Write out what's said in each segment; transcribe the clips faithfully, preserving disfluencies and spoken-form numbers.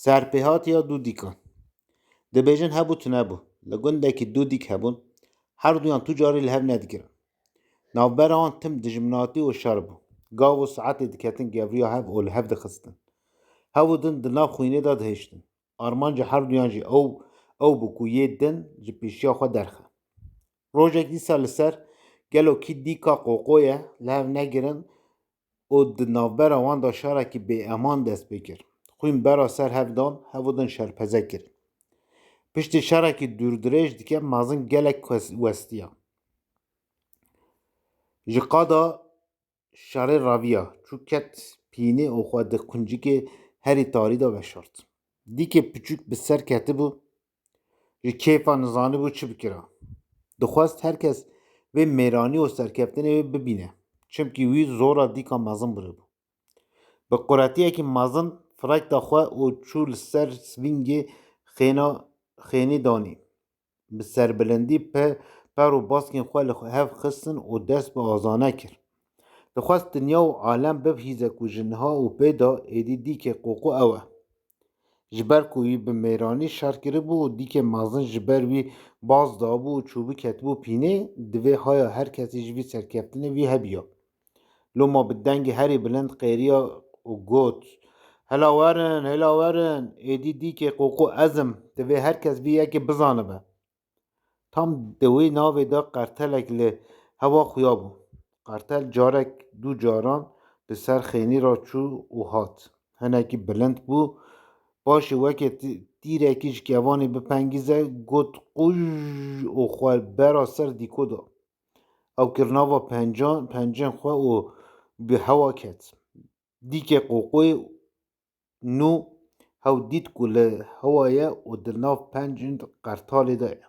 Serpêhatiya du dîkan. Dibêjin hebû tune bû. Li gundekî du dîk hebûn. Her duyan tu carî li hev nedigirin. Navbera wan tim dijminatî û şer bû. Gav û saetê diketin gewriya hev û li hev dixistin. Hev û din di nav xwînê de dihiştin. Armanca her duyan jî ew, ew bû ku yê din ji pêşiya xwe derxe. Rojek dîsa li ser gelo kî dîka qoqo ye, li hev negirin û di navbera wan de şerekî bêeman dest pê kir. Xwîn bera ser hev dan, hev û din şerpeze kirin. Piştî şerekî dûrdirêj dike mezin gelek wes-, westiya. Ji qada şerê reviya, çû ket pînê û xwe di quncikê herî tarî de veşart. Dîkê piçûk bi ser ketibû, ji kêfa nizanibû çi bikira. Dixwest her kes vê mêranî û serkeftinê wê bibîne, çimkî wî zora dîka mezin biribû. Bi quretiyekî mezin firek da xwe û çû li ser svîngê xêna, xênî danî. Bi serbilindî pe-, per û baskên xwe li hev xistin û dest bi azane kir. Dixwest dinya û alem bibihîze ku ji niha û pê de êdî dîkê qoqo ew e. Ji ber ku wî bi mêranî şer kiribû û dîkê mezin ji ber wî baz dabû û çûbû ketibû pînê, divê haya her kesî ji vî serkeftinê vî hebiya. Loma bi dengê herî bilind qêriya û got, "Hela werin, hela werin, êdî dîkê qoqo ez im, divê her kes vî yekê bizanibe." Tam di wê navê de qertelek li hewa xuya bû. Qertel carek, du caran bi ser xênî re çû û hat. Hinekî bilind bû. Paşê weke tî-, tîrekî ji kevanê bipengîze, got, "Quj!" û xwe bera ser dîko da. Ew kir nava pencan, pencên xwe û bi hewa ket. Dîkê qoqoyê nû hew dît ku li hewa ye û di nav pencên qertalê de ye.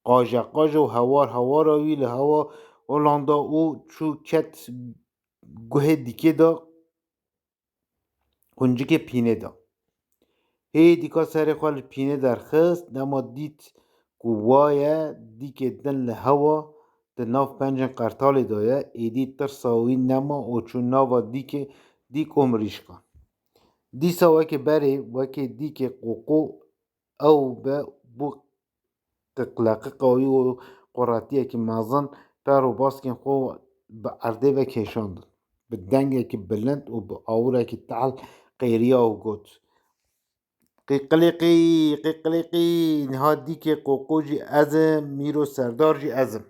Qaje qaje û hewar hewara wî li hewa Holanda û çû ket guhê dîkê de, quncikê pînê de. Hê dîka serê xwe li pînê derxist, dema dît ku wa ye, dîkê din li hewa di nav pencên qertalê de ye, êdî tirsa wî nema û çû nava dîkê, dîk û mirîşkan. Dîsa weke berê, wekê dîkê qoqo ew be bû qiqleqiqa wî û quretiyekî mezin per û baskên xwe bi erdê ve kêşandin. Bi dengekî bilind û bi awirekî tehl qêriya û got, "Qîqilîqî, qîqilîqî, niha dîkê qoqo jî ez im, mîr û serdar jî ez im."